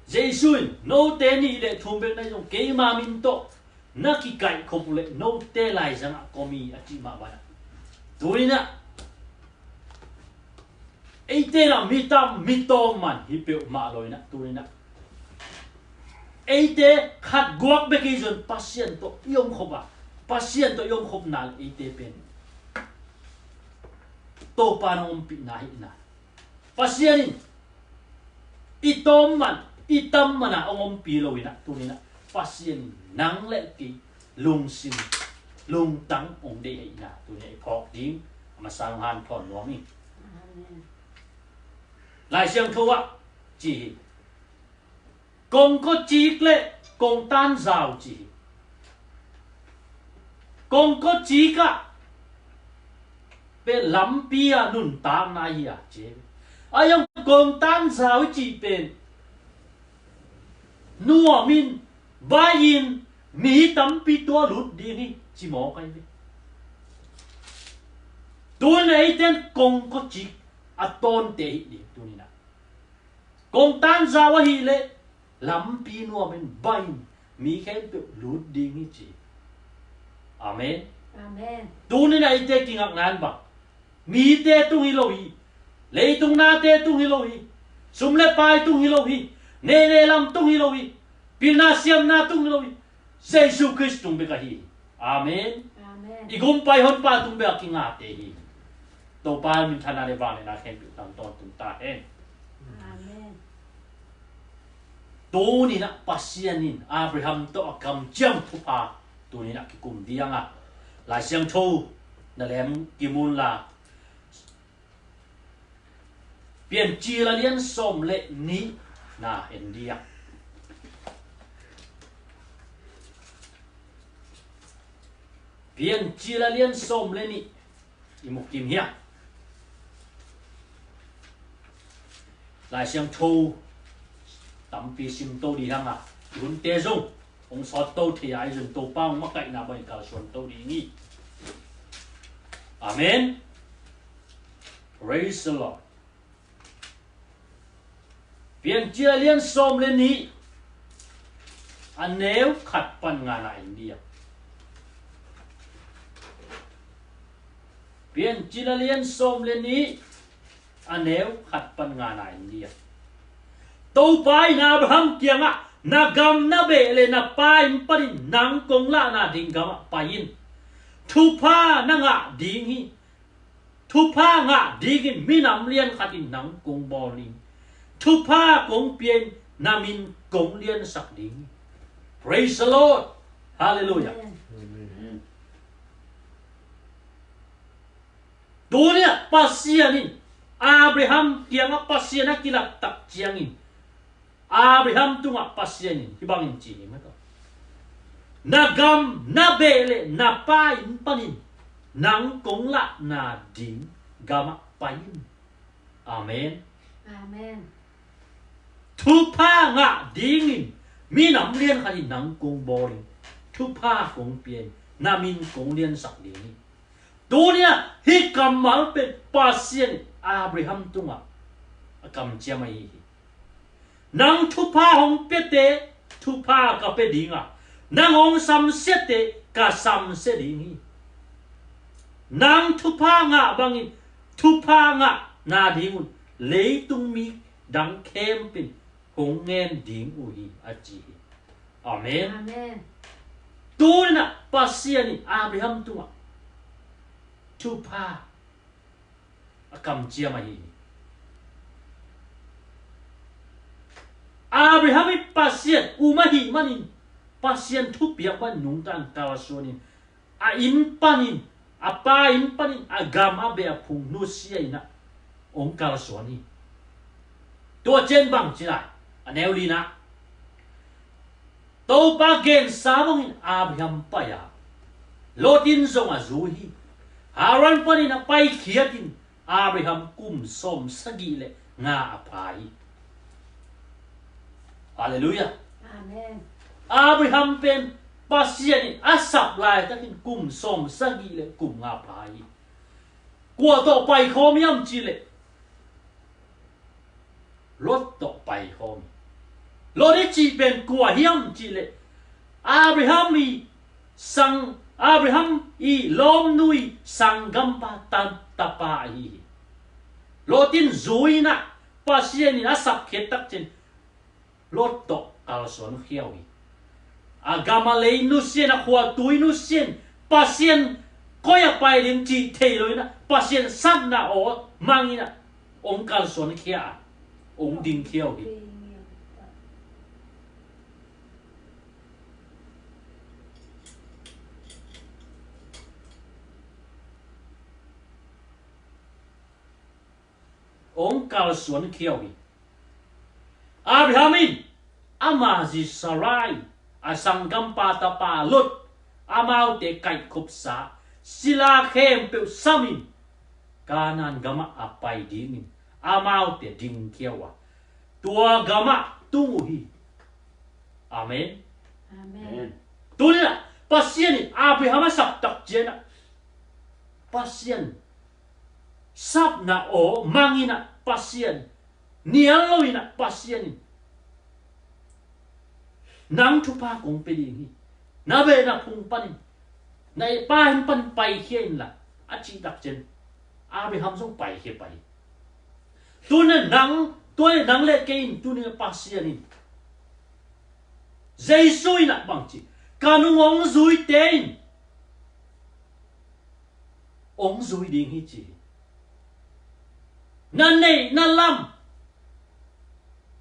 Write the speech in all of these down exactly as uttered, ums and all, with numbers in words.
Jesu in note nih le thum bek na hih zong keima min tawh na kikaih khop uh leh note laizangah ka om hi a cih mah banah, tuni-in ah eite in ah mi tam mi tawm man hi peuhmah lo-in ah, tuni-in ah eite khat guak bek hi zong Pasian tawh i om khop a, Pasian tawh i om khop na le eite pen Topa na ompihna hi na. Pasian in i tawm man, i tam man a hong ompih lo-in ah, tuni-in ah Pasian in nang le kei lungsim, lungtang hong deih hi na, tuni-in ah i phawk ding a masa hong hanthawn nuam hi. Amen. Lai Siangtho ah ci hi. Kongkawcik le kongtanzau ci hi. Kongkawcik ah pen lampi a nuntakna hi a ci hi. A hang kongtanzau i cih pen nuam in, bai in, mi tampi tua lut ding hi ci mawk ahi hi. Tun eiten kongkawcik a tawnte hi ding tuni-in ah. Kongtanzau ahih leh lampi nuam in, bai in, mi khempeuh lut ding hi ci. Amen. Amen. Tuni-in ah eite kingakna in bang, mite tung hi lo hi. Leitung nate tung hi lo hi. Sum le pai tung hi lo hi. Neih le lam tung hi lo hi. Pilna siamna tung hi lo hi. Jesu Khrist tung bek ahi hi. Amen. Amen. I gumpa i honpa tung bek a kingate hi. Topa minthanna le vangliatna khempeuh tang tawntung ta hen. Amen. Tuni-in ah Pasian in Abraham tawh a kamciam thupha tuni-in ah kikum ding a, Lai Siangtho na lem kim un la, Piancil a lian sawm le nih na en ding a. Piancil a lian sawm le nih i mu kim hi a. Lai Siangtho tampi sim to ding hi hang a, i hunte zong hong sawt to thei a, i zun Topa hong makaihna bangin kalsuan to ding hi. Amen. Praise the Lord. Piancil a lian sawm le nih a neu khat pan nga na en ding a. Piancil a lian sawm le nih a neu khat pan nga na en ding a. Topa in Abraham kiangah, na gam na beh le na pa inn panin nang kong lahna ding gamah pai in. Thupha na ngah ding hi. Thupha ngah dingin minam lian khatin nang kong bawl ding. Thupha kong pia in, na min kong liansak ding hi. Praise the Lord. Hallelujah. Amen. Amen. Tuni-ah Pasian in Abraham kiangah Pasian a kilaktak ciangin Abraham tungah Pasian in hih bangin ci hi mah tawh, na gam, na beh le na pa inn panin nang kong lahna ding gamah pai in. Amen. Amen. Thupha ngah dingin minam lian khatin nang kong bawl in, thupha kong pia in, na min kong liansak ding hi. Tuni-ah hih kammal pen Pasian in Abraham tungah a kamciam ahi hi. Nang thupha hong piate thupha ka pia ding a, nang hong samsiate ka samsia ding hi. Nang thupha ngah bangin thupha ngah nadingun leitung mi dang khempeuh in hong ngen ding uh hi, a ci hi. Amen. Amen. Tuni-ah Pasian in Abraham tungah thupha a kamciam ahi hi. Abraham ii Pasian um ahih manin, Pasian thupiak pan nungta in kalsuanin, a inn panin, a pa inn panin, a gam a beh a phung nusia in ah hong kalsuan hi. Tua ciang bang ci lai, a neu lina, Topa gensa bangin Abraham pai a, Lot in zong a zui hi. Haran panin a paikhiat in Abraham kum sawmsagih le nga a pha hi. Halleluiah. Amen. Abraham pen Pasian in a sap laitakin kum sawmsagih le kum nga pha hi. Kua tawh paikhawm hiam cih leh Lot tawh paikhawm hi. Lot i cih pen kua hiam cih leh Abraham i sang, Abraham i lawmnu i sanggampa tan tapa ahi hi. Lot in zui in ah Pasian in a sapkhiat tak ciang Lot tawh kalsuan khiau hi. A gam a lei nusia in, a khua tui nusia in, Pasian koi a pai ding cih thei lo in ah Pasian sapna aw mang in ah hong kalsuan khia a, hong ding khiau hi. Hong kalsuan khiau hi. Abraham in ama zi Sarai, a sanggampa tapa Lot, amaute kaikhopsa sila khempeuh samin Kanaan gamah a pai dingin amaute dingkhiau a, tua gamah tung uh hi. Amen. Amen. Tuni-ah Pasian in Abraham a saptak ciangin ah Pasian sapna aw mang in ah Pasian nial lo in ah Pasian in nang thupha kong pia ding hi. Na beh na phung panin, na pa hin panin paikhia inla a cih tak ciang Abraham zong paikhia pah hi. Tuni-ah nang, tua nang le kei in tuni-ah Pasian in Jesu in ah bang ci, ka nung hong zuite in hong zui ding hi ci hi. Na neih na lam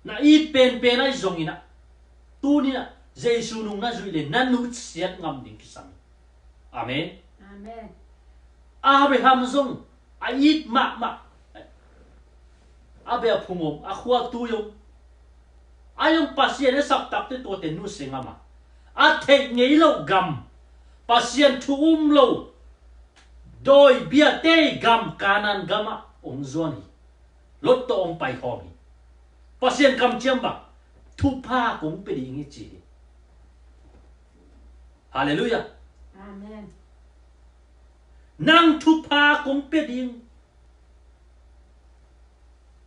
na it penpen ahi zongin ah tuni-ah Jesu nung na zuih leh na nutsiat ngam ding kisam hi. Amen. Amen. Abraham zong a it mahmah, a beh a phung om, a khua tui om, a zong Pasian a saptakte tuate nusia ngam a, a theih ngei lo gam, Pasian thu um lo dawi biate gam Kanaan gamah hong zuan hi. Lot tawh hong paikhawm hi. Pasian kamciam bang, thupha kong pia ding hi ci hi. Halleluiah. Amen. Nang thupha kong pia ding,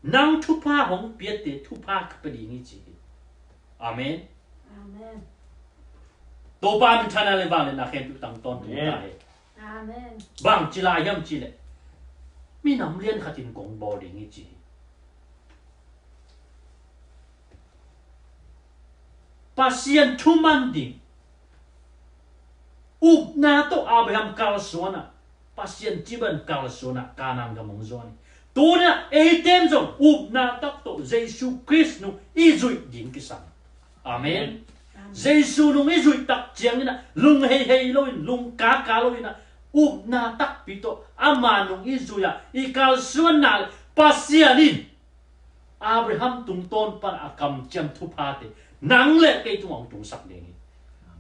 nang thupha hong piate thupha ka pia ding hi ci hi. Amen. Amen. Topa minthanna le vangliatna khempeuh tang tawntung ta hen. Amen. Bang ci lai hiam cih leh minam lian khatin kong bawl ding hi ci hi. Pasian thuman ding upna tawh Abraham kalsuan a, Pasian ciban kalsuan a Kanaan gam hong zuan hi. Tuni-ah eiten zong upna tak tawh Jesu Khrist nung i zuih ding kisam. Amen. Amen. Jesu nung i zuih tak ciangin ah lung heihei loin, lung kaka loin ah upna takpi tawh ama nung i zuih a, i kalsuanna le Pasian in Abraham tungtawn pan a kamciam thuphate nang le kei tungah hong tungsak ding hi.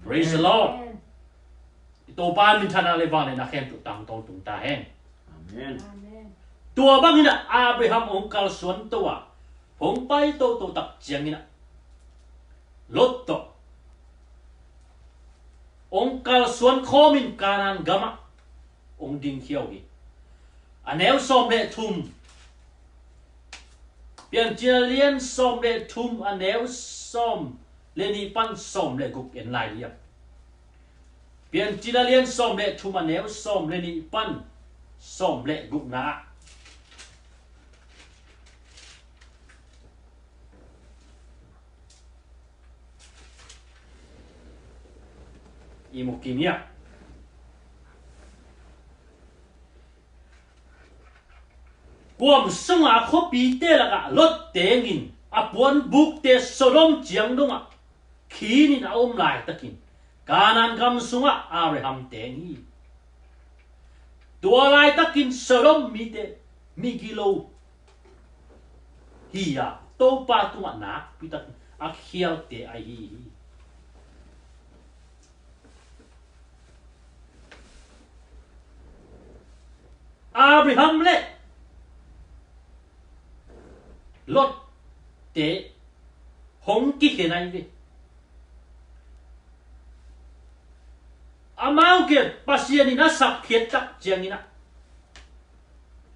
Praise the Lord. Amen. I Topa minthanna le vangliatna khempeuh tang tawntung ta hen. Amen. Amen. Tua bangin ah Abraham hong kalsuan to a, hong pai toto tak ciangin ah Lot tawh hong kalsuan khawmin Kanaan gamah hong dingkhiau hi. A neu sawm le thum, Piancil a lian sawm le thum, a neu sawm le nih pan sawm le guk en lai liam. Piancil a lian sawm le thum, a neu sawm le nih pan sawm le gukna ah i mu kim hiam? Kuam sunga khuapite lakah Lot tengin a puanbukte Sodom ciang dongah khinin a om laitakin Kanaan gam sungah Abraham teng hi. Tua laitakin Sodom mite migilo hi-a Topa tungah nakpi takin a khialte ahi hi. Abraham le Lot te hong kikhen ahi ve. Amau ke Pasian in a sapkhiat tak ciangin ah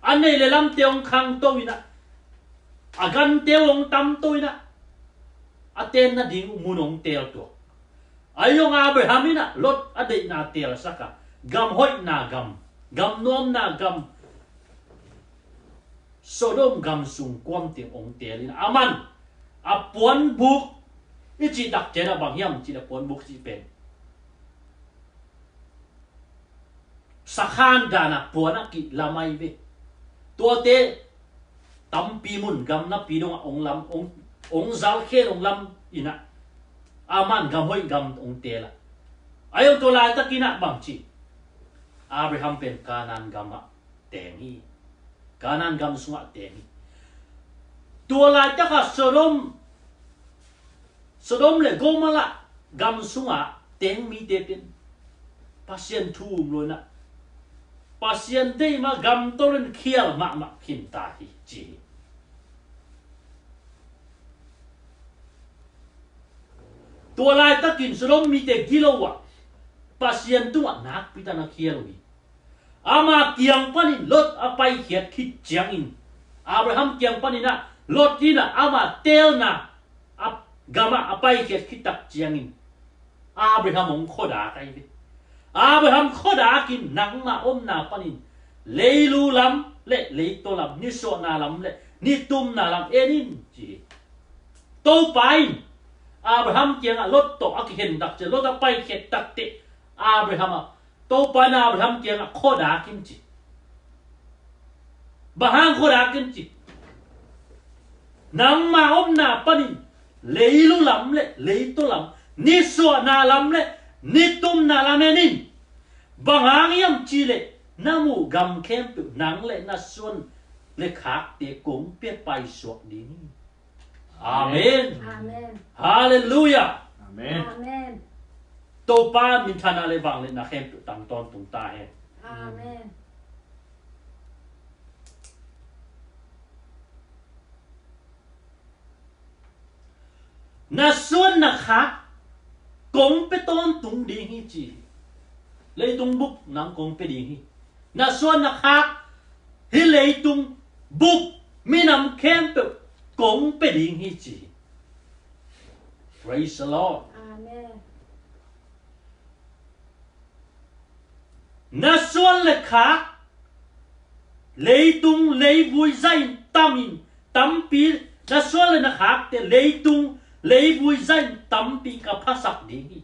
a neih le lamte hong khangto in ah, a gante hong tamto in ah, a tenna ding mun hong teel tua. Ahi zong Abraham in ah Lot a deihna teelsak a, gam hoihna gam, gam nuamna gam, Sodom gam sung kuam teng hong teel in, aman a puanbuk i cih tak ciang a bang hiam cih leh, puanbuk cih pen sakhan dan a puan a kihlam ahi ve. Tuate tampi mun gam napi dong ah hong lam, hong, hong zalkhial, hong lam in ah, aman gam hoih gam hong teel a. Ahi zong tua laitakin ah bang ci, Abraham pen Kanaan gam ah teng hi. Kanaan gam sungah teng hi. Tua laitak a Sodom, Sodom le Gomorrah gam sungah teng mite pen Pasian thu um lo in ah, Pasian deih mah gam tawh in khial mahmah khin ta hi ci hi. Tua laitakin Sodom mite gilo ah Pasian tungah nakpi takin a khial uh hi. Ama kiang panin Lot a paikhiat khit ciangin, Abraham kiang panin ah Lot in ah ama teelna a gam ah a paikhiat khit tak ciangin, Abraham hong khuadak ahi ve. Abraham khuadakin, nangma omna panin leilu lam le leitaw lam, nisuahna lam le nitumna lam en in ci hi. Topa in Abraham kiangah Lot tawh a kikhen tak ciang, Lot a paikhiat tak teh, Abraham ah, Topa in Abraham kiangah khuadak in ci. Bang hang khuadak in ci? Nangma omna panin leilu lam le leitaw lam, nisuahna lam le nitumna lam en in. Bang hang hiam cih leh na muh gam khempeuh nang le na suan le khakte kong pia paisuak ding hi. Amen. Amen. Halleluiah. Amen. Amen. Topa minthanna le vangliatna khempeuh tang tawntung ta hen. Amen. Na suan na khak kong pia tawntung ding hi ci hi. Leitung bup nang kong pia ding hi. Na suan na khak hih leitung bup minam khempeuh kong pia ding hi ci hi. Praise the Lord. Amen. Na suan le khak leitung leivui zahin tamin tampi, na suan le na khakte leitung leivui zahin tampi ka phasak ding hi.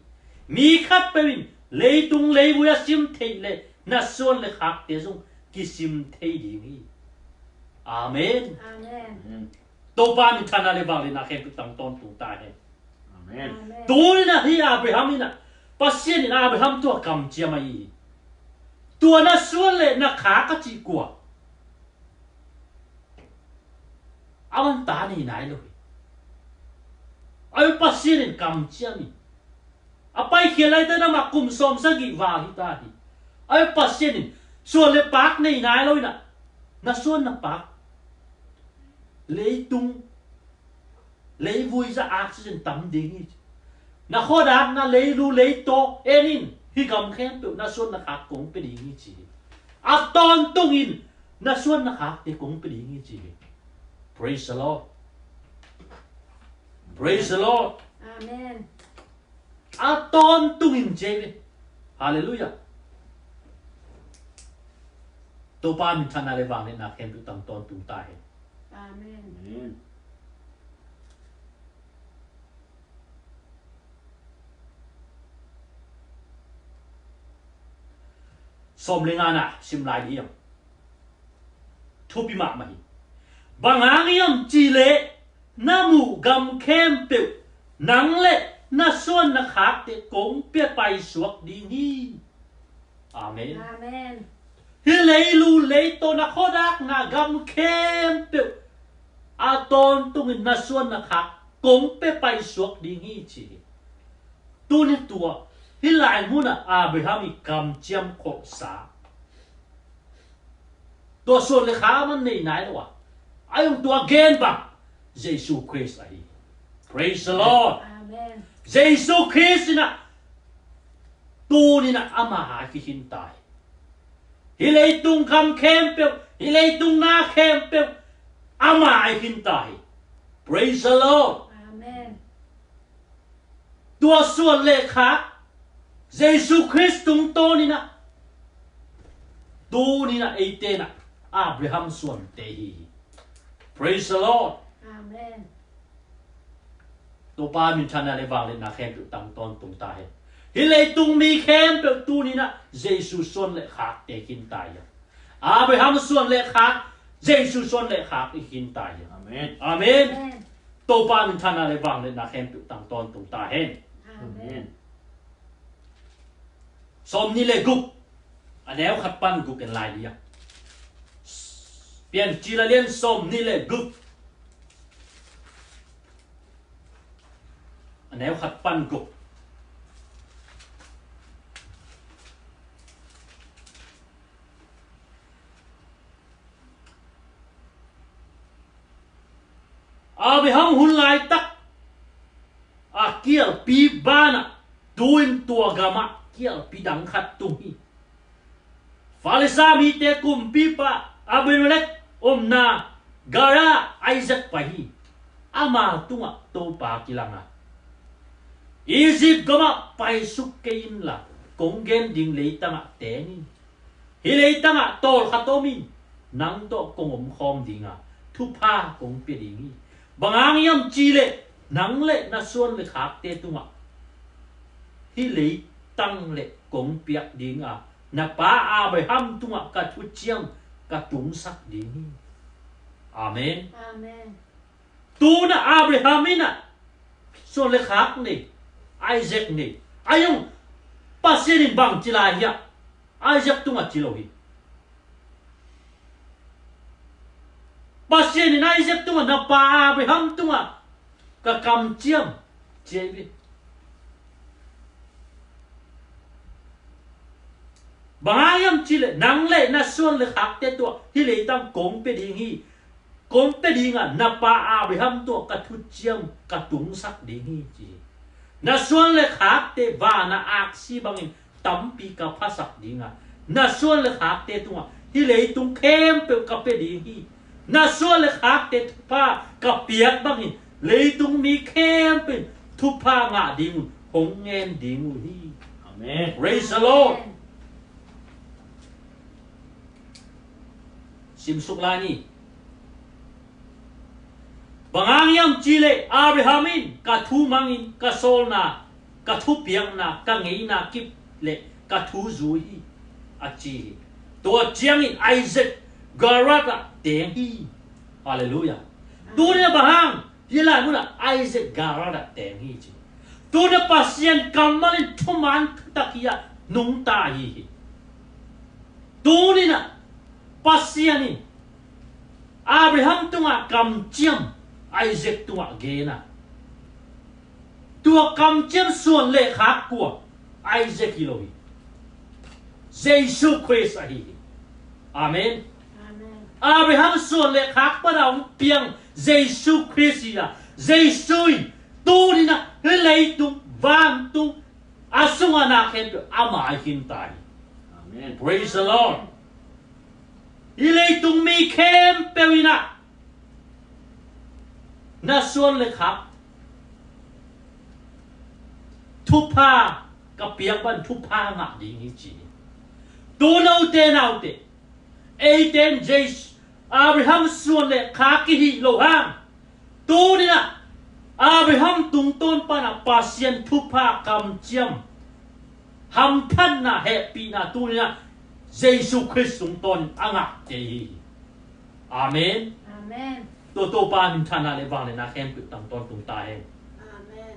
Mi khatpeuh in leitung leivui a sim theih leh na suan le khakte zong kisim thei ding hi. Amen. Amen. Topa minthanna le vangliatna khempeuh tang tawntung ta hen. Amen. Amen. Tuni-in ah hih Abraham in ah, Pasian in Abraham tungah kamciam ahi hi. Tua na suan le na khak a cih kua? Aman ta nei nai lo hi. Ahi Pasian in kamciam hi. A paikhiat laitakin amah kum sawmsagih val hi ta hi. Ahi Pasian in suan le pak nei nai lo in ah, na suan na pak leitung leivui zah aksi in tam ding hi ci. Na khuadakna leilu leitaw en in, hih gam khempeuh na suan na khak kong pia ding hi ci hi. A tawntungin na suan na khakte kong pia ding hi ci hi. Praise the Lord. Praise the Lord. Amen. A tawntungin ci hi. Halleluiah. Topa minthanna le vangliatna khempeuh tang tawntung ta hen. Amen. Amen. Sawm le ngana sim lai ding hi. Thupi mahmah hi. Bang hang hiam cih leh na muh gam khempeuh nang le na suan na khakte kong pia paisuak ding hi. Amen. Amen. Hih leilu leitaw na khuadakna gam khempeuh a tawntungin na suan na khak kong pia paisuak ding hi ci hi. Tuni tua hih lai munah Abraham i kamciam khawhsa, tua suan le khak aman nei nai lo a, a hong tua gen bang Jesu Khrist ahi. Praise the Lord. Amen. Jesu Khrist in ah tuni-in ah ama a kikhin ta hi. Hih leitung gam khempeuh, hih leitung na khempeuh ama a kikhin ta hi. Praise the Lord. Amen. Tua suan le khak Jesu Khrist tungtawn in ah, tuni in ah eite in ah Abraham suante hi hi. Praise the Lord. Amen. Topa minthanna le vangliatna khempeuh tang tawntung ta hen. Hih leitung mi khempeuh tuni in ah Jesu suan le khakte khin ta hi. Abraham suan le khak, Jesu suan le khak i khin ta hi. Amen. Amen. Amen. Topa minthanna le vangliatna khempeuh tang tawntung ta hen. Amen. Sawmnih le guk, a neu khat pan guk en lai dih a. Piancil a lian sawmnih le guk, a neu khat pan guk. Abraham hun laitak a kialpi banah, tu-in tua gamah kialpi dang khat tung hi. Filistine mite kumpipa Abimelek omna Gerar Isaac pai hi. Ama tungah Topa kilang a, Egypt gamah paisuk kei inla, kong gen ding leitangah teng in. Hih leitangah tawlkhat om in, nang tawh kong omkhawm ding a, thupha kong pia ding hi. Bang hang hiam cihleh nang le na suan le khakte tungah hih leitang le kong piak ding a, na pa Abraham tungah ka thuciam ka tungsak ding hi. Amen. Amen. Tu-in ah Abraham in ah suan le khak nei, Isaac nei. Ahi zong Pasian in bang ci lai hiam? Isaac tungah ci lo hi. Pasian in Isaac tungah, na pa Abraham tungah ka kamciam, ci hi. Bang hang hiam cihleh nang le na suan le khakte tungah hih leitang kong pia ding hi. Kong pia ding a, na pa Abraham tungah ka thuciam ka tungsak ding hi, ci hi. Na suan le khakte vana aksi bangin tampi ka phasak ding a, na suan le khakte tungah hih leitung khempeuh ka pia ding hi. Na suan le khakte thupha ka piak bangin leitung mi khempeuh in thupha ngah ding un hong ngen ding uh hi. Amen. Praise the Lord. Amen. Simsuk lai ni. Bang hang hiam cihleh Abraham in ka thu mangin ka sawlna, ka thupiakna, ka ngeina kip le ka thu zui hi, a ci hi. Tua ciangin Isaac Gerar ah teng hi. Halleluiah. Tuni a bang hang hih lai munah Isaac Gerar ah teng hi, ci. Tuni a Pasian kammal in thuman thutak hi a nungta hi hi. Tuni in ah Pasian in Abraham tungah kamciam Isaac tungah gen a, tua kamciam suan le khak kua? Isaac hi lo hi. Jesu Khrist ahi hi. Amen. Amen. Abraham suan le khak pana hong piang Jesu Khrist hi a, Jesu in tuni in ah hih leitung vantung a sungah na khempeuh ama hi khin ta hi. Amen. Praise the Lord. Hih leitung mi khempeuh in ah na suan le khak thupha ka piak bang thupha ngah ding hi, ci hi. Tu note naute, eite in Jesu, Abraham suan le khak i hih loh hang, tuni in ah Abraham tungtawn pana Pasian thupha kamciam, hamphatna, hehpihna tuni in ah Jesu Khrist tungtawn a ngahte hi. Amen. Amen. Tua Topa minthanna le vangliatna khempeuh tang tawntung ta hen. Amen.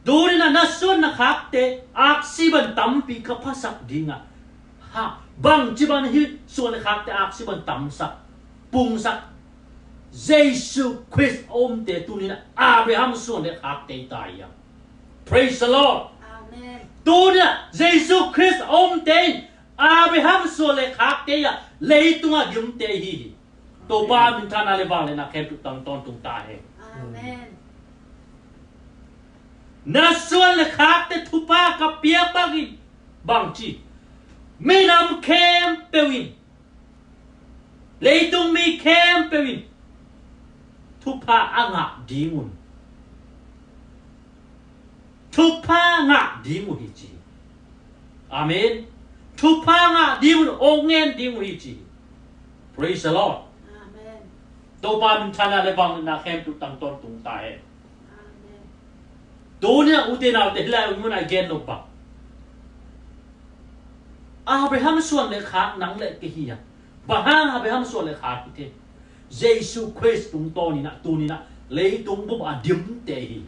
Tuni in ah na suan na khakte aksi bang tampi ka phasak ding a, ha, bangci bang hih suan le khakte aksi bang tamsak, pungsak? Jesu Khrist a omte tuni in ah Abraham suan le khakte hi ta hi a. Praise the Lord. Amen. Tuni in ah Jesu Khrist a omte in Abraham suan le khakte hi a, leitungah dimte hi hi. Topa minthanna le vangliatna khempeuh tang tawntung ta hen. Amen. Na suan le khakte thupha ka piak bangin, bangci, minam khempeuh in, leitung mi khempeuh in thupha a ngah ding un, thupha ngah ding uh hi ci hi. Amen. Thupha ngah ding un, ong ngen ding uh hi ci hi. Praise the Lord. Amen. Topa minthanna le vangliatna khempeuh tang tawntung ta hen. Amen. Tuni-in ah ute naute, hih lai-ah i mun-ah i gen nop bang, Abraham suan le khak nang le kei hi a, bang hang Abraham suan le khak i thei? Jesu Khrist tungtawnin ah, tuni-in ah leitung bup a dimte hi.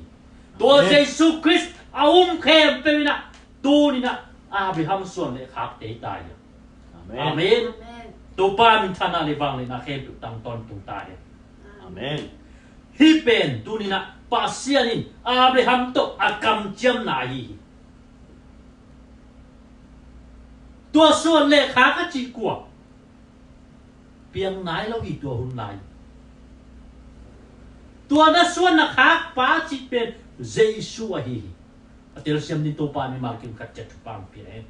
Tua Amen. Jesu Khrist a um khempeuh in ah tuni-in ah Abraham suan le khakte hi ta hi. Amen. Amen. Amen. Topa minthanna le vangliatna khempeuh tang tawntung ta hen. Amen. Hih pen tuni-in ah Pasian in Abraham tawh a kamciamna ahi hi. Tua suan le khak a cih kua? Piang nai lo hi tua hun lai. Tua na suan na khak pa cih pen Jesu ahi hi. A telsiam ding Topa in mimal kim khat ciat thupha hong pia hen.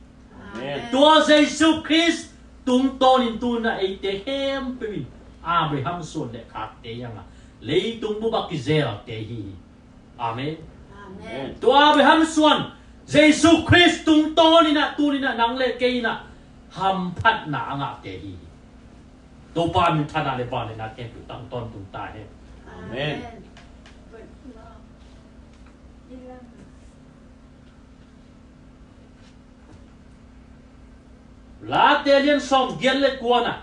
Amen. Tua Jesu Khrist tungtawnin tuni-in ah eite khempeuh in Abraham suan le khakte hi a, leitung bup a kizelte hi hi. Amen. Amen. Tua Abraham suan Jesu Khrist tungtawnin ah tuni-in ah nang le kei in ah hamphatna a ngahte hi hi. Topa minthanna le vangliatna khempeuh tang tawntung ta hen. Amen. Amen. Late lian sawm giat le kuana.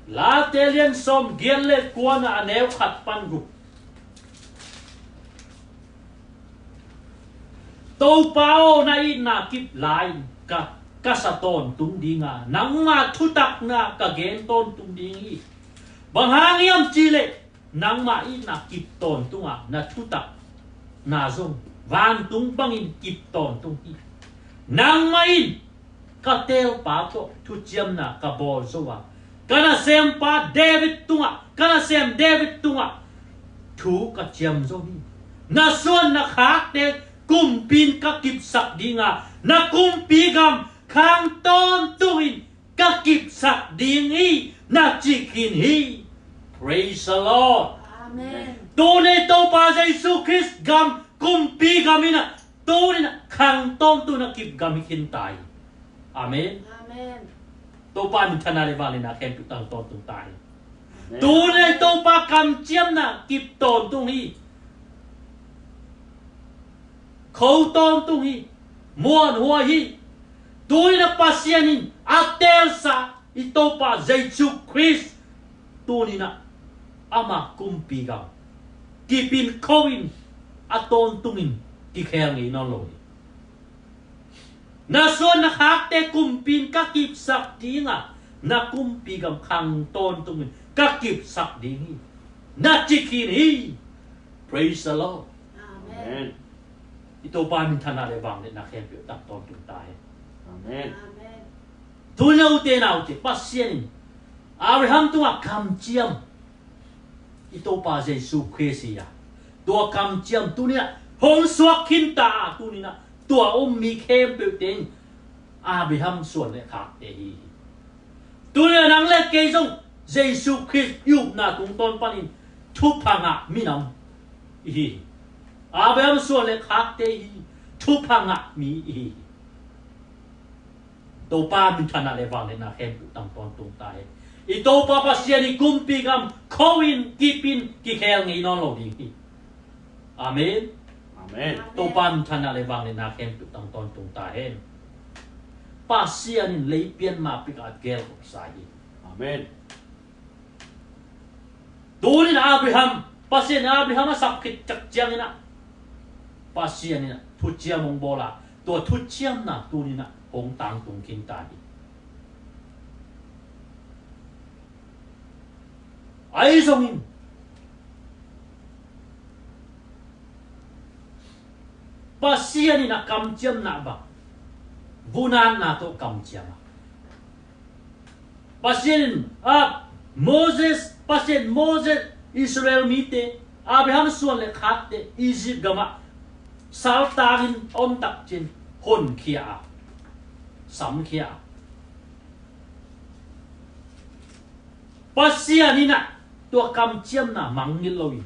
Late lian sawm giat le kuana, a neu khat pan guk. Topa aw, na itna kip lai-in ka, ka sa tawntung ding a, nangma thutakna ka gen tawntung ding hi. Bang hang hiam cih leh nangma itna kip tawntung a, na thutakna zong vantung bangin kip tawntung hi. Nangmah in ka teelpa tawh thuciamna ka bawl zo a, ka nasempa David tungah, ka nasem David tungah thu ka ciam zo hi. Na suan na khakte kumpi in ka kipsak ding a, na kumpi gam khang tawntungin ka kipsak ding hi, na ci khin hi. Praise the Lord. Amen. Tuni Topa Jesu Khrist gam, kumpi gam in ah, tuni in ah khang tawntungin a kip gam hi khin ta hi. Amen. Amen. Topa minthanna le vangliatna khempeuh tang tawntung ta hi. Amen. Tuni Topa kamciamna kip tawntung hi. Kho tawntung hi. Muanhuai hi. Tuni in ah Pasian in a teelsa i Topa Jesu Khrist tuni in ah ama kumpi gam kipin kho in a tawntungin kikhel ngei nawn lo hi. Na suan na khakte kumpi in ka kipsak ding a, na kumpi gam khang tawntungin ka kipsak ding hi, na ci khin hi. Praise the Lord. Amen. Amen. I Topa minthanna le vangliatna khempeuh tang tawntung ta hen. Amen. Amen. Tuni a ute naute, Pasian in Abraham tungah kamciam i Topa Jesu Khrist hi a, tua kamciam tuni in ah hong suak khin ta a, tuni in ah tua um mi khempeuh teng Abraham suan le khakte hi hi. Tuni in ah nang le kei zong Jesu Khrist i upna tungtawn panin thupha ngah minam i hi hi. Abraham suan le khakte hi hi. Thupha ngah mi i hi hi. Topa minthanna le vangliatna khempeuh tang tawntung ta hen. I Topa Pasian i kumpi gam kho in kip in kikhel ngei nawn lo ding hi. Amen. Amen. Topa minthanna le vangliatna khempeuh tang tawntung ta hen. Pasian in lei pian ma pek a gelkop sa hi. Amen. Tuni in Abraham, Pasian in Abraham a sap khit tak ciangin ah, Pasian in ah thuciam hong bawl a, tua thuciamna tuni in ah hong tangtung khin ta hi. Ahi zongin Pasian in a kamciamna bang vunatna tawh kamciam a, Pasian in, a, Moses, Pasian Moses, Israel mite, Abraham suan le khakte Egypt gamah Saltangin a om takciang honkhia a, samkhia a, Pasian in ah tua kamciamna mangngilh loin,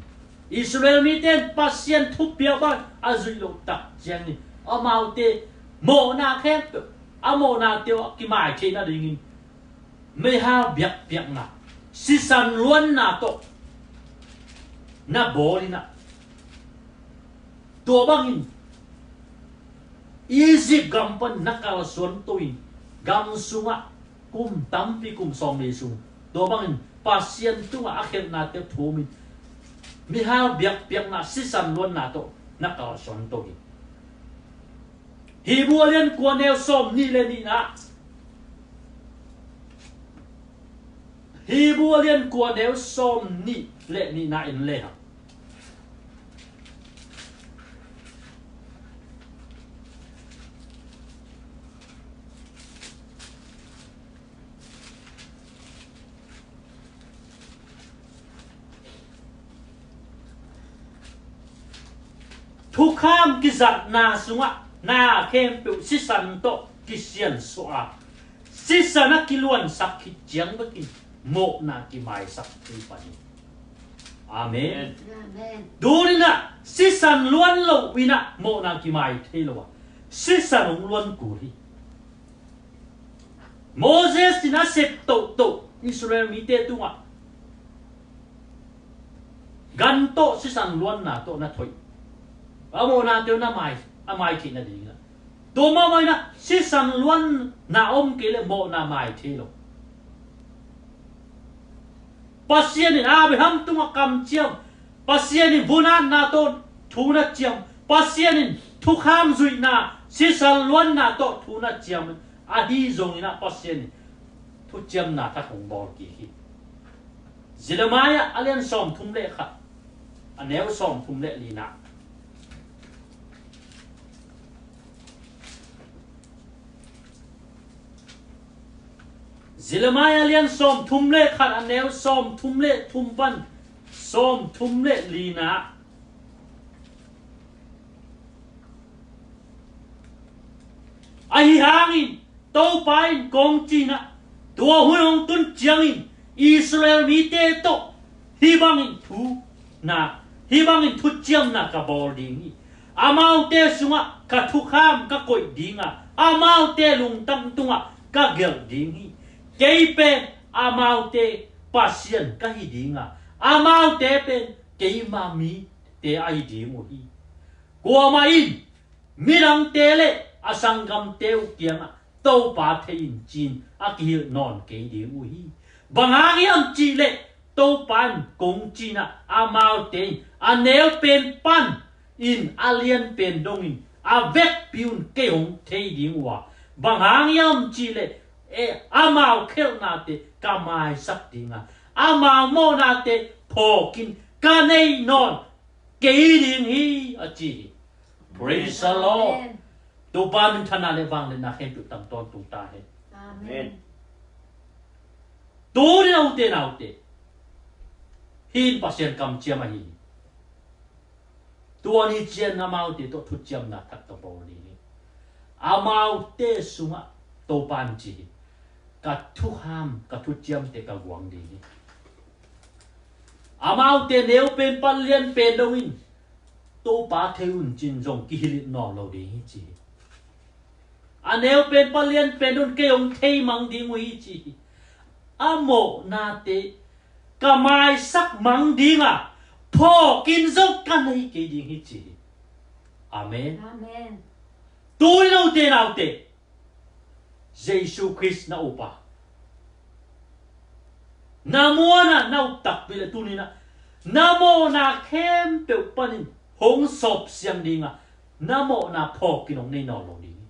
Israel mite in Pasian thupiak bang a zuih loh takciangin amaute mawhna khempeuh, a mawhnate uh a kimai theih nadingin meihal biakpiakna, sisan luanna tawh na bawl in ah, tua bangin Egypt gam pan na kalsuan to in, gam sungah kum tampi, kum sawmli sung, tua bangin Pasian tungah a khialhnate thum in, meihal biakpiakna, sisan luanna tawh na kalsuan to hi. Hebru a lian kua, neu sawmnih le nihna. Hebru a lian kua, neu sawmnih le nihna en le hang. Thukham kizatna sungah na khempeuh sisan tawh kisiansuah a, sisan a kiluansak khit ciang bekin mawhna kimaisak thei pan hi. Amen. Amen. Tuni-in ah sisan luan lo-in ah mawhna kimai thei lo a, sisan hong luan kul hi. Moses in a sep tohtoh Israel mite tungah gan tawh sisan luanna tawh na thoih, a mawhnate uh na mai, a mai theih nadingin ah. Tua mahmah in ah sisan luanna om kei leh mawhna mai thei lo. Pasian in Abraham tungah kamciam, Pasian in vunatna tawh thu na ciam, Pasian in thukham zuihna, sisan luanna tawh thu na ciam, ahi zongin ah Pasian in thuciamna thak hong bawl kik hi. Jeremiah a lian sawmthum le khat, a neu sawmthum le lina. Jeremiah a lian sawmthum le khat, a neu sawmthum le thum pan sawmthum le lina. Ahi hangin Topa in kong ci-in ah, tua hun hong tun ciangin Israel mite tawh hih bangin thu na, hih bangin thuciamna ka bawl ding hi. Amaute sungah ka thukham ka koih ding a, amaute lungtang tungah ka gelh ding hi. Kei pen amaute Pasian ka hi ding a, amaute pen keima mite ahi ding uh hi. Kuamah in midangte le a sanggamte uh kiangah Topa thei in ci-in a kihilh nawn kei ding uh hi. Bang hang hiam cih leh Topa in kong ci-in ah, amaute in a neu pen pan in a lian pen dongin a vekpi un kei hong thei ding uh a, bang hang hiam cih leh, e, amau khialhnate ka maisak ding a, amau mawhnate phawkin ka nei nawn kei ding hi, a ci hi. Praise the Lord. Amen. Topa minthanna le vangliatna khempeuh tang tawntung ta hen. Amen. Amen. Tuni-in a ute naute, hih in Pasian kamciam ahi hi. Tua ni ciang amaute tawh thuciamna thak ka bawl ding hi. Amaute sungah Topa in ci hi. Ka thukham, ka thuciamte ka guang ding hi. Amaute neu pen pan lian pen dongin Topa thei un ci-in zong kihilh nawn lo ding hi, ci hi. A neu pen pan lian pen dongin kei hong thei mang ding uh hi, ci hi. A mawhnate ka maisak mang ding a, phawkin zong ka nei kei ding hi, ci hi. Amen. Amen. Tuni-in a ute naute, Jesu Khrist na up a, na muanah na up takpi leh tuni-in ah na mawhna khempeuh panin hong sawpsiang ding a, na mawhna phawkin hong nei nawn lo ding hi.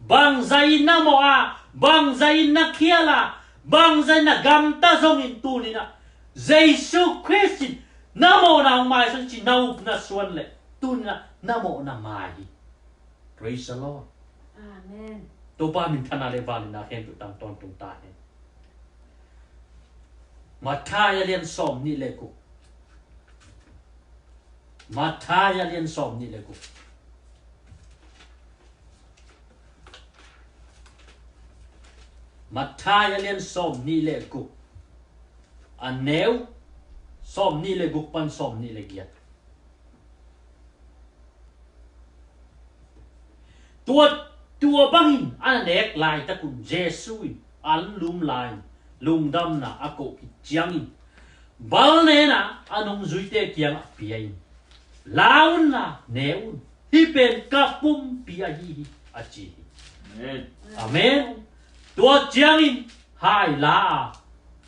Bangzah in na mawh a, bangzah in na khial a, bangzah in na gamta zongin tuni-in ah Jesu Khrist in na mawhna hong maisak ci, na up na suan leh tuni-in ah na mawhna mai hi. Praise the Lord. Amen. Topa minthanna le vangliatna khempeuh tang tawntung ta hen. Matthai a lian sawmnih le guk. Matthai a lian sawmnih le guk. Matthai a lian sawmnih le guk, a neu sawmnih le guk pan sawmnih le giat. Tua, tua bangin a na nek laitakun Jesu in anlum lai-in lungdamna a koh khit ciangin balnena a nungzuite kiangah pia in, "La unla, ne un, hih pen ka pumpi ahi hi," a ci hi. Amen. Amen. Tua ciangin hai la a,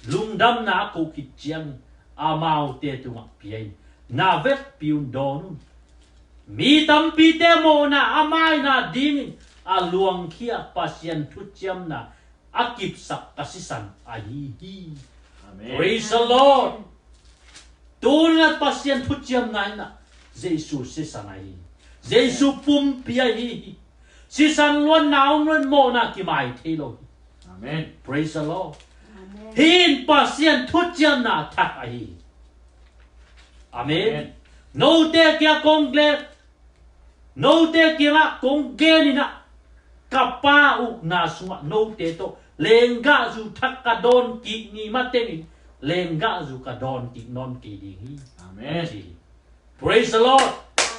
lungdamna a koh khit ciangin amaute tungah pia in, "Na vekpi un dawn un. Mi tampite mawhna a maina dingin a luangkhia Pasian thuciamna a kipsak ka sisan ahi hi." Amen. Praise the Lord. Tuni-in Pasian thuciamna in ah Jesu sisan ahi hi. Jesu pumpi ahi hi. Sisan luatna om loin mawhna kimai thei lo hi. Amen. Praise the Lord. Amen. Hih in Pasian thuciamna thak ahi hi. Amen. Amen. Note kiangah kong gen, note kiangah kong gen in ah, ka Pa ukna sungah note tawh lenggahzu thak ka dawn kik ni matengin lenggahzu ka dawn kik nawn kei ding hi. Amen. Ci hi. Praise the Lord.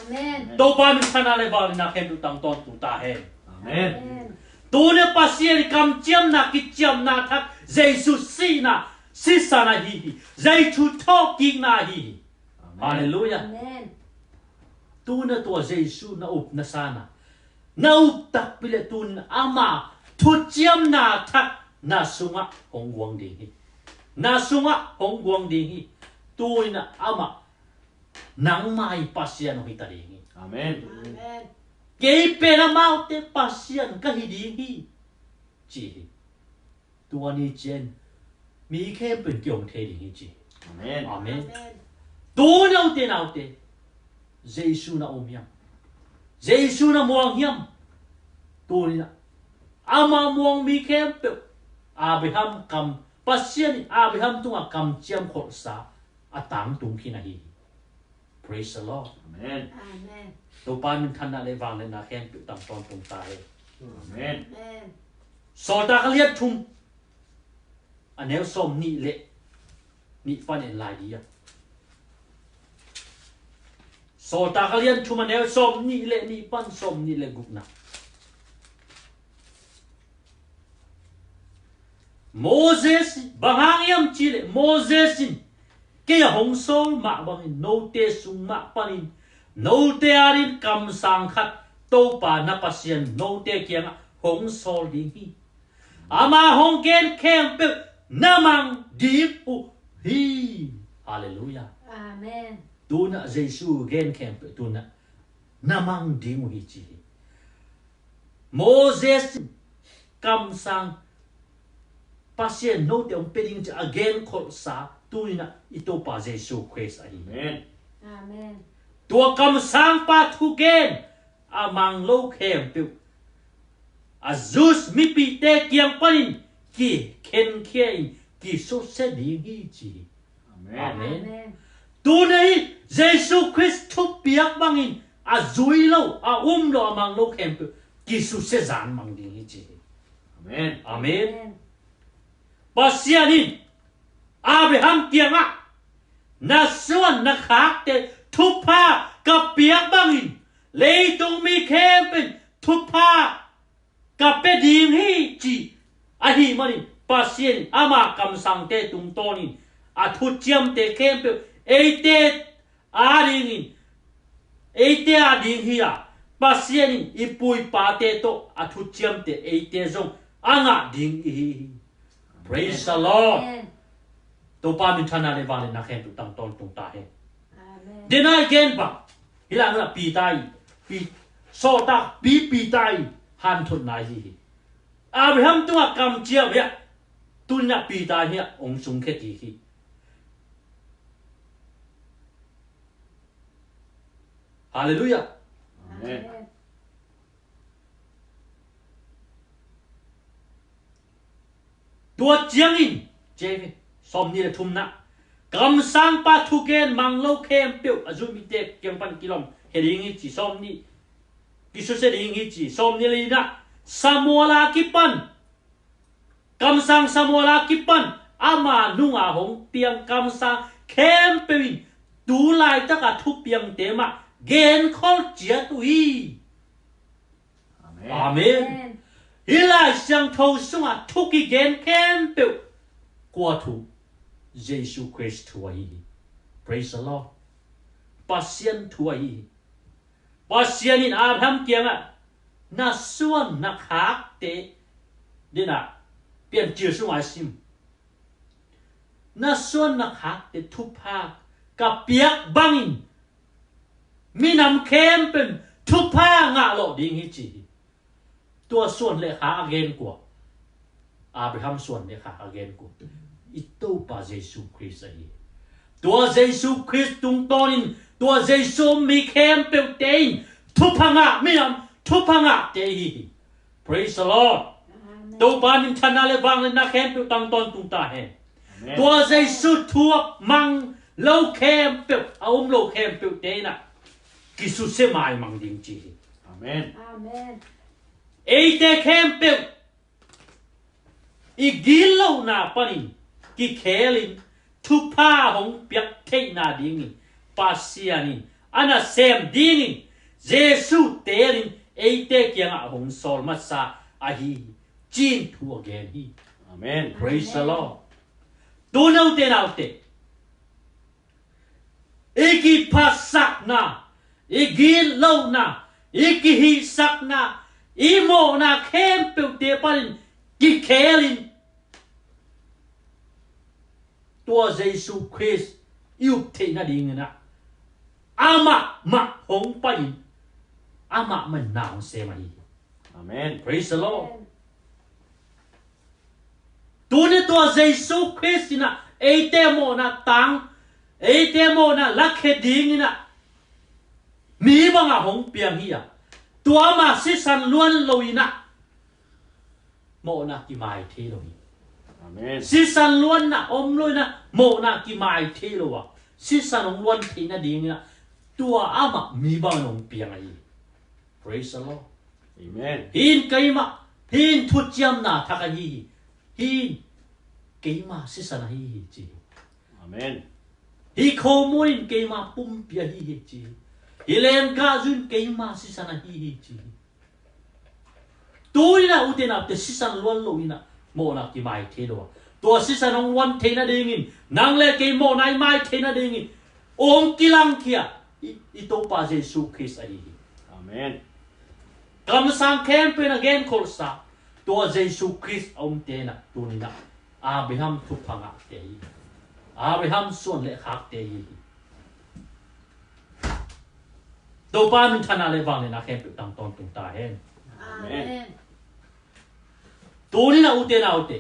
Amen. Topa minthanna le vangliatna khempeuh tang tawntung ta hen. Amen. Amen. Tuni-in Pasian i kamciamna kiciamna thak Jesu sihna sisan ahi hi. Jesu thawhkikna ahi hi. Amen. Halleluiah. Amen. Tuni-in tua Jesu na up na san a, na up takpi leh tuni-in ama thuciamna thak na sungah hong guang ding hi. Na sungah hong guang ding hi. Tuni-in amah nangmah i Pasian hong hi ta ding hi. Amen. Amen. Kei pen amaute Pasian ka hi ding hi, ci hi. Tua ni ciang mi khempeuh in kihong thei ding hi, ci. Amen. Amen. Amen. Tuni-in ute naute, Jesu na um hiam? Jesu na muang hiam? Tuni-in ama muang mi khempeuh Abraham kam, Pasian in Abraham tungah kamciam kholhsa a tangtung khin ahi hi. Praise the Lord. Amen. Amen. Topa minthanna le vangliatna khempeuh tang tawntung ta hen. Amen. Amen. Sawltak a lian thum, a neu sawmnih le nih pan en lai dih a. Sawltak a lian thum, a neu sawmnih le nih pan sawmnih le gukna. Moses, bang hang hiam cih leh Moses in kei a hong sawl mah bangin note sung mah panin note adingin kamsang khat Topa na Pasian note kiangah hong sawl ding hi. Ama hong gen khempeuh na mang ding uh hi. Halleluiah. Amen. Tuni-in Jesu gen khempeuh tuni-in na mang ding uh hi, ci hi. Moses kamsang Pasian note hong pia ding ci a gen kholhsa tuni-in i Topa Jesu Khrist ahi hi. Amen. Amen. Tua kamsangpa thugen a mang lo khempeuh a Jews mipihte kiang panin kikhenkhia in kisusia ding hi, ci hi. Amen. Amen. Amen. Tuni-in Jesu Khrist thupiak bangin a zui lo, a um lo, a mang lo khempeuh kisusia zan mang ding hi, ci hi. Amen. Amen. Amen. Pasian in Abraham kiangah, "Na suan na khakte thupha ka piak bangin leitung mi khempeuh in thupha ka pia ding hi," ci ahih manin Pasian in ama kamsangte tungtawnin a thuciamte khempeuh eite adingin, eite ading hi a, Pasian in i pu i pate tawh a thuciamte eite zong a ngah ding ihi hi. Praise the Lord. Amen. Topa minthanna le vangliatna khempeuh tang tawntung ta hen. Amen. Dena i gen bang, hih lai munah Peter i, Pi-, sawltakpi Peter i hanthotna ihi hi. Abraham tungah kamciam hiah, tuni-in ah Peter hiah hong sungkhia kik hi. Halleluiah. Amen. Amen. Tua ciangin, ci hi, sawmnih le thumna, kamsangpa thugen mang lo khempeuh a Jew mite kiang pan kilawm khia ding hi ci, sawmnih, kisusia ding hi ci, sawmnih le nihna, Samuel a kipan Kamsang Samuel a kipan ama nunga hong piang kamsang khempeuh in tu laitaka thupiangte mah genkhol ciat uh hi. Amen. Amen. Hih Lai Siangtho sungah thu kigen khempeuh kua thu? Jesu Khrist thu ahi hi. Praise the Lord. Pasian thu ahi hi. Pasian in Abraham kiangah na suan na khakte, dinah Piancil sungah i sim, na suan na khakte thupha ka piak bangin minam khempeuh in thupha ngah lawh ding hi ci hi. Tua suan le khak a gen kua? Abraham suan le khak a gen kua? I Topa Jesu Khrist ahi hi. Tua Jesu Khrist tungtawnin tua Jesu mi khempeuhte in thupha ngah minam, thupha ngahte ahi hi. Praise the Lord. Amen. Topa minthanna le vangliatna khempeuh tang tawntung ta hen. Amen. Tua Jesu thu a mang lo khempeuh, a um lo khempeuhte inah kisusia maimang ding ci hi. Amen. Amen. Eite khempeuh i gitlohna panin kikhelin thupha hong piak theihna dingin Pasian in a nasem dingin Jesu teelin eite kiangah hong sawl masa ahi hi, ci-in thu a gen hi. Amen. Praise the Lord. Tu naute naute, i kiphatsakna, i gitlohna, i kihihsakna, i mawhna khempeuhte panin kikhelin tua Jesu Khrist i up theih nadingin ah amah mah hong pai-in amah mah in na hong sem ahi hi. Amen. Praise the Lord. Amen. Tuni tua Jesu Khrist inah eite mawhna tang, eite mawhna lakhia ding inah mi bangah hong piang hi a, tua amah sisan luan lo inah mawhna kimai thei lo hi. Amen. Sisan luanna om lo inah mawhna kimai thei lo a, sisan hong luan theih nading inah tua amah mi bangah hong piang ahi hi. Praise the Lord. Amen. Hih in keimah, hih in thuciamna thak ahi hi. Hih in keima sisan ahi hi ci hi. Amen. Hih khomun in keima pumpi ahi hi ci hi. Hih lenggahzu in keima sisan ahi hi ci hi. Tu inah ute naute, sisan luan lo inah mawhna kimai thei lo a, tua sisan hong luan theih nadingin nang le kei mawhna i mai theih nadingin hong kilangkhia i, i Topa Jesu Khrist ahi hi. Amen. Kamsang khempeuh in a genkholhsa tua Jesu Khrist a umte inah tuni inah Abraham thupha ngahte ahi hi. Abraham suan le khakte ahi hi. Topa minthanna le vangliatna khempeuh tang tawntung ta hen. Amen. Tuni inah ute naute,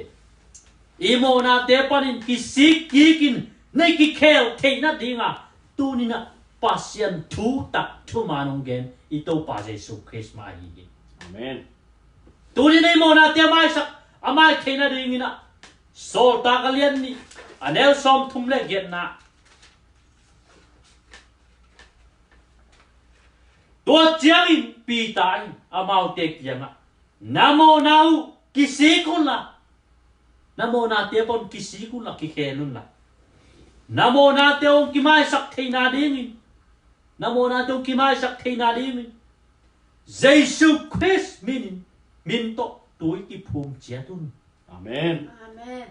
i mawhnate panin kisik kikin na kikhel theih nadinga tuni inah Pasian thutak thuman hong gen i Topa Jesu Khrist mah ahi hi. Amen. Tuni inah i mawhnate a maisak, a mai theih nading inah Sawltak a lian nih, a neu sawmthum le giatna. Tua ciangin Peter in amaute kiangah, na mawhna uh kisik unla, na mawhnate pan kisik unla, kikhel unla, na mawhnate hong kimaisak theihna dingin, na mawhnate hong kimaisak theihna dingin Jesu Khrist minin, min tawh tui kiphum ciat un. Amen. Amen.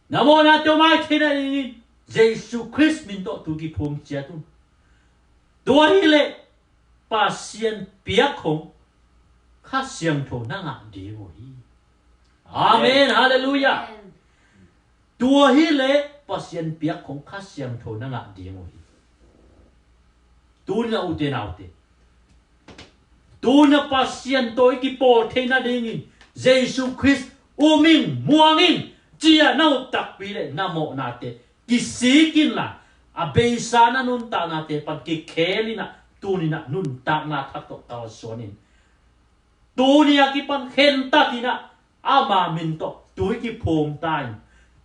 Na mawhnate hong mai theih nadingin Jesu Khrist min tawh tui kiphum ciat un. Tua hileh Pasian piak khong Kha Siangtho na ngah ding uh hi. Amen. Amen. Halleluiah. Amen. Tua hileh Pasian piak khong Kha Siangtho na ngah ding uh hi. Tuni inah ute naute, tuni inah Pasian tawh i kipawl theih nadingin Jesu Khrist um ing, muang ing, ci-a na up takpi leh na mawhnate kisik inla, a beisa na nuntaknate pan kikhel inah tuni inah nuntakna thak tawh kalsuan in, tuni a kipan khentat inah ama min tawh tui kiphum ta in.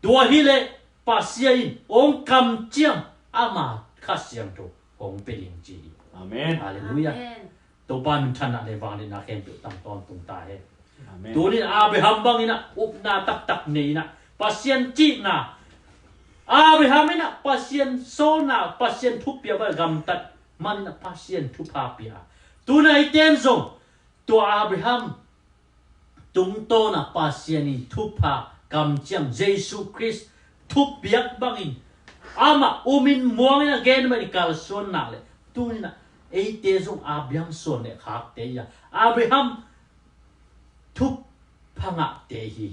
Tua hileh Pasian in hong kamciam ama Kha Siangtho hong pia ding ci hi. Amen. Halleluiah. Amen. Topa minthanna le vangliatna khempeuh tang tawntung ta hen. Amen. Tunin Abraham bangin ah upna taktak nei in ah Pasian cihna, Abraham in ah Pasian sawlna, Pasian thupiak bang gamtat manin ah Pasian thupha pia. Tunin eite in zong tua Abraham tungtawn ah Pasian in thupha kamciam Jesu Khrist thupiak bangin amah umin muangin a gen manin kalsuan nak leh, tunin ah eite zong Abraham suan leh khakte hi a, Abraham thupha ngahte hi.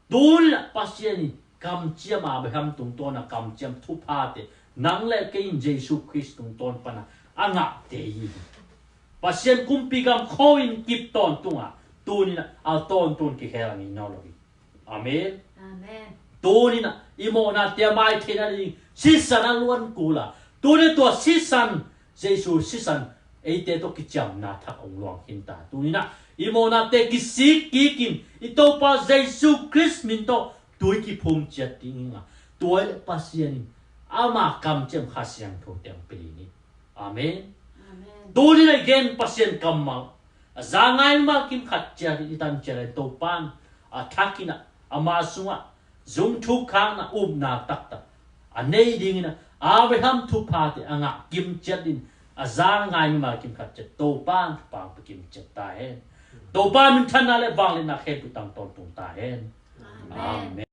Tunin ah Pasian in kamciam, Abraham tungtawn ah kamciam thuphate nang leh kei in Jesu Khrist tungtawn pan ah a ngahte hi. Pasian kumpi gam kho in kip tawntung ah, tunin ah a tawntung kikhel a ngei nawn lo hi. Amen. Amen. Tunin ah i mawhnate a mai theihna ding sisan a luan kul a, tunin tua sisan, Jesu sisan eite tawh kiciamna thak hong luang khin ta. Tunin ah i mawhnate kisik kikin i Topa Jesu Khrist min tawh tui kiphum ciat ding hi a, tua leh Pasian in ama kamciam Kha Siangtho teng pia ding hi. Amen. Amen. Tunin ah i gen Pasian kammal a za ngai mimal kim khat ciat i tan ciat leh Topa in a thak in ah ama sungah zungthuk khakna, upna taktak a nei dingin ah Abraham thuphate a ngah kim ciat in a za ngai mimal kim khat ciat Topa in thupha pia kim ciat ta hen. Topa minthanna leh vangliatna khempeuh tang tawntung ta hen. Amen. Amen.